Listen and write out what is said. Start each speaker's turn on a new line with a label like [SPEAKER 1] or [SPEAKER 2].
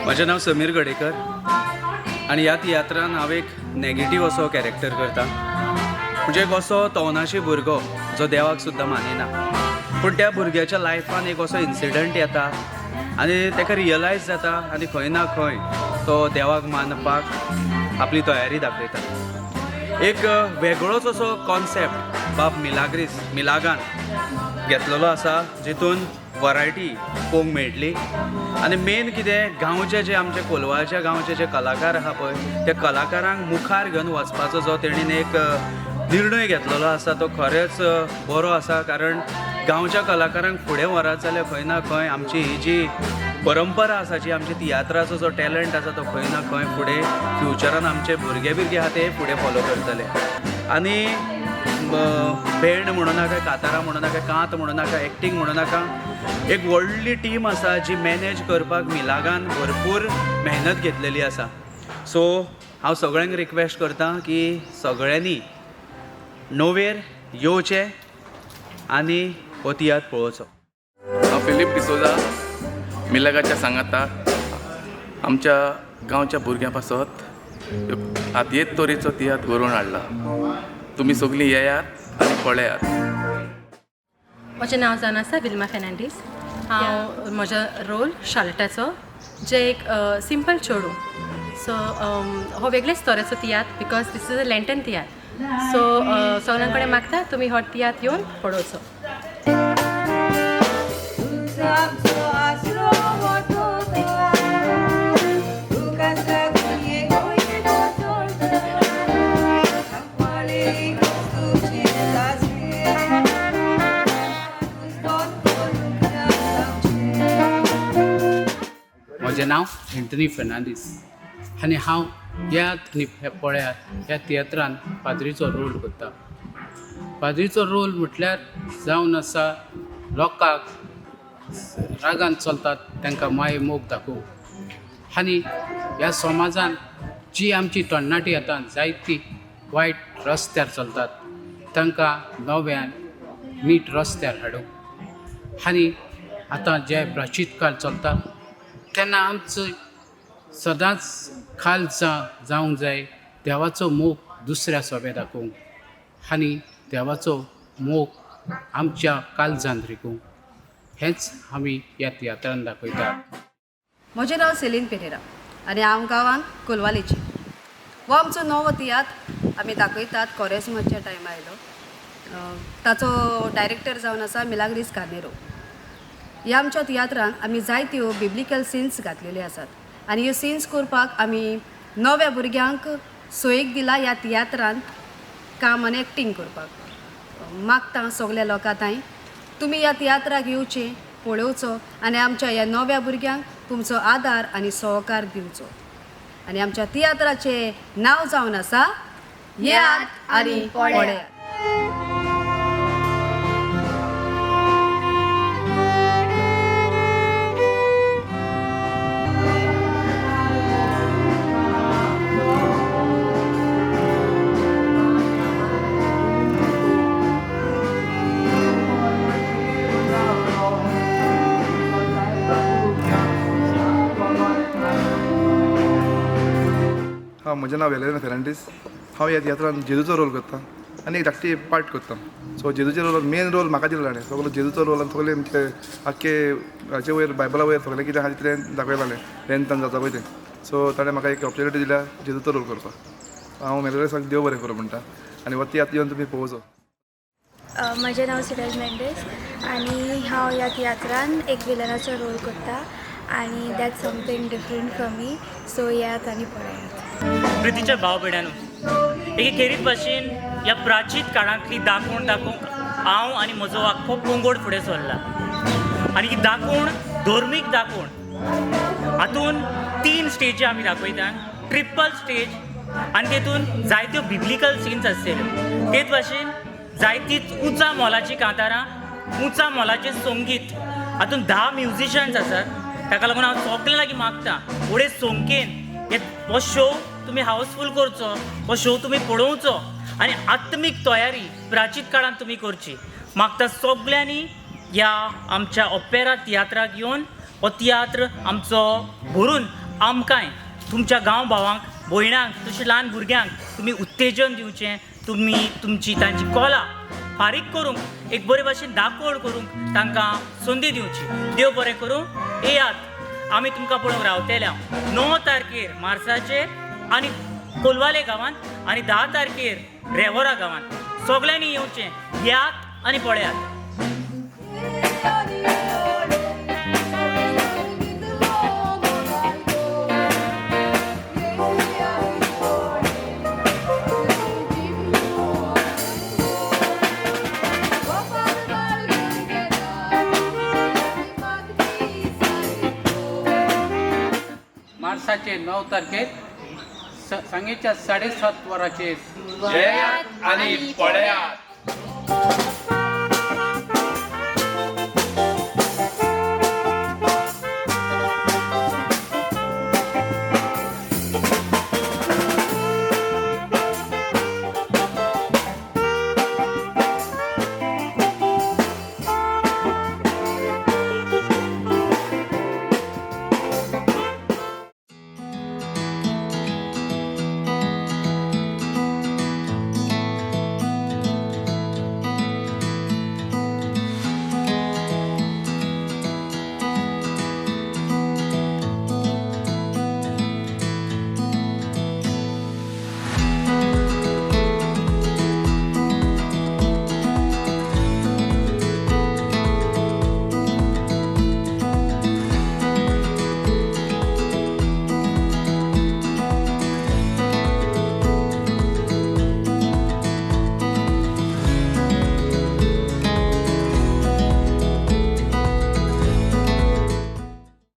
[SPEAKER 1] म्हजें नांव समीर गडेकर आनी ह्या तियात्रान हांव एक नॅगेटीव असो कॅरेक्टर करता. म्हणजे एक असो तवनाशी भुरगो जो देवाक सुद्दां मानिना, पूण त्या भुरग्याच्या लायफान एक असो इन्सिडंट येता आनी ताका रियलायज जाता आनी खंय ना खंय तो देवाक मानपाक आपली तयारी दाखयता. एक वेगळोच असो कॉन्सेप्ट बाब मिलाग्रीस मिलागान घेतलेलो आसा, जितून वरायटी पळोवंक मेळटली. आनी मेन कितें, गांवचे जे आमचे कोलवाच्या गांवचे जे कलाकार आहा पळय, त्या कलाकारांक मुखार घेवन वचपाचो जो तेणीन एक निर्णय घेतलेलो आसा तो खरेंच बरो आसा. कारण गांवच्या कलाकारांक फुडें व्हरत जाल्यार खंय ना खंय आमची ही जी परंपरा आसा, जी आमची तियात्राचो जो टॅलंट आसा तो खंय ना खंय फुडें फ्युचरान आमचे भुरगे बिरगे आहा ते फुडें फॉलो करतले. आनी बँड म्हणूं नाका, कातारां म्हणूं नाका, कांत म्हणूं नाका, एक्टींग म्हणूं नाका, एक व्हडली टीम आसा जी मॅनेज करपाक मिलागान भरपूर मेहनत घेतलेली आसा. सो हांव सगळ्यांक रिक्वेस्ट करता की सगळ्यांनी णवेर येवचें आनी हो तियात्र पळोवचो.
[SPEAKER 2] हांव फिलीप डिसोजा मिलागाच्या सांगाता आमच्या गांवच्या भुरग्यां पासत आतयेत तरेचो तियात्र घडोवन हाडला. तुमी सगळीं येयात आनी पळयात.
[SPEAKER 3] म्हजें नांव जावन आसा विल्मा फेर्नांडीस. हांव म्हजो रोल शार्लटाचो, जें एक सिंपल चेडूं. सो हो वेगळेच तरेचो तियात्र because this is a Lenten tiatr. So सगळ्यां कडेन मागता तुमी हो तियात्र येवन पळोवचो.
[SPEAKER 4] म्हजें नांव एंटनी फेर्नांडीस आनी हांव ह्या आनी पळयात ह्या तियात्रान पाद्रीचो रोल करता. पाद्रीचो रोल म्हटल्यार जावन आसा लोकांक रागान चलतात तांकां माये मोग दाखोवंक आनी ह्या समाजान जी आमची तरणाटी आतां जायती वायट रस्त्यार चलतात तांकां नव्यान नीट रस्त्यार हाडूंक. आनी आतां जे प्राचीत काळ चलता तेन्ना आमचो सदांच खाल जावंक जाय देवाचो मोग दुसऱ्या सोबे दाखोवंक आनी देवाचो मोग आमच्या काळजान रिगोवंक, हेंच आमी ह्या तियात्रान दाखयतात.
[SPEAKER 5] म्हजें नांव सेलीन पेरेरा आनी हांव गांवांत कोलवालेची. हो आमचो नवो तियात्र आमी दाखयतात कोरेस्माच्या टायमार आयलो. ताचो डायरेक्टर जावन आसा मिलाग्रीस कार्नेरो. ह्या आमच्या तियात्रान आमी जायत्यो बिब्लिकल सिन्स घातलेल्यो आसात आनी ह्यो सिन्स करपाक आमी नव्या भुरग्यांक सोयीक दिला ह्या तियात्रान काम आनी एक्टींग करपाक. मागता सगल्या लोकां तांय तुमी ह्या तियात्राक येवचें, पळोवचो आनी आमच्या ह्या नव्या भुरग्यांक तुमचो आदार आनी सहकार दिवचो. आनी आमच्या तियात्राचें नांव जावन आसा येयात आनी पळयात.
[SPEAKER 6] हां, म्हजें नांव वेलेरियन फेर्नांडीस. हांव ह्या तियात्रान जेजूचो रोल करता आनी एक धाकटी पार्ट करता. सो जेजूचे रोल मेन रोल म्हाका दिलो ताणें. सगलो जेजूचो रोल आनी सगळे आमचे आख्खे हाचे वयर बायबला वयर सगळें कितें आहा तितलें दाखयतालें लेंतान जाता पळय तें. सो ताणें म्हाका एक ऑपॉर्चुनिटी दिल्या जेजूचो रोल करपाक. हांव मेलेसाक देव बरें करूं म्हणटा आनी हो तियात्र येवन तुमी पळोवचो.
[SPEAKER 7] म्हजें नांव सिरज मेंडीस आनी हांव ह्या तियात्रान एक विलनाचो रोल करता आनी that's something different for me. So येयात आनी पळयात.
[SPEAKER 8] प्रितीच्या भाव भयणांनो, एके खेरीत भाशेन ह्या प्राचीन काळांतली दाखोवण दाखोवंक हांव आनी म्हजो आख्खो पंगड फुडें सरला. आनी ही दाखोवण धर्मीक दाखोवण, हातून 3 स्टेजी आमी दाखयतात, ट्रिपल स्टेज, आनी तेतून जायत्यो बिब्लिकल सिन्स आसतल्यो. तेच भाशेन जायतीच उंचा मोलाचीं कांतारां, उंचा मोलाचें संगीत, हातून 10 म्युजिशन्स आसात. ताका लागून हांव सगळ्यां लागीं मागता व्हडे संख्येन हो शो तुमी हावसफूल करचो, हो शो तुमी पळोवचो आनी आत्मीक तयारी प्राचीन काळांत तुमी करची. मागता सगळ्यांनी ह्या आमच्या ओपेरा तियात्राक येवन हो तियात्र आमचो भरून आमकांय तुमच्या गांव भावांक, भयणांक, तशें ल्हान भुरग्यांक तुमी उत्तेजन दिवचें. तुमी तुमची तांची कोला फारीक करूंक एक बरे भाशेन दाकोवण करूंक तांकां संदी दिवची. देव बरें करूं. येयात, आमी तुमकां पळोवंक रावतले. 9 तारखेर मार्साचेर आनी कोलवाले गांवांत आनी 10 तारखेर रेवोरा गांवांत. सगल्यांनी येवचें, येयात आनी पळयात.
[SPEAKER 4] मार्साचे 9 तारखेर सांजेच्या 7:30 वरांचेर
[SPEAKER 2] येयात आनी पळयात.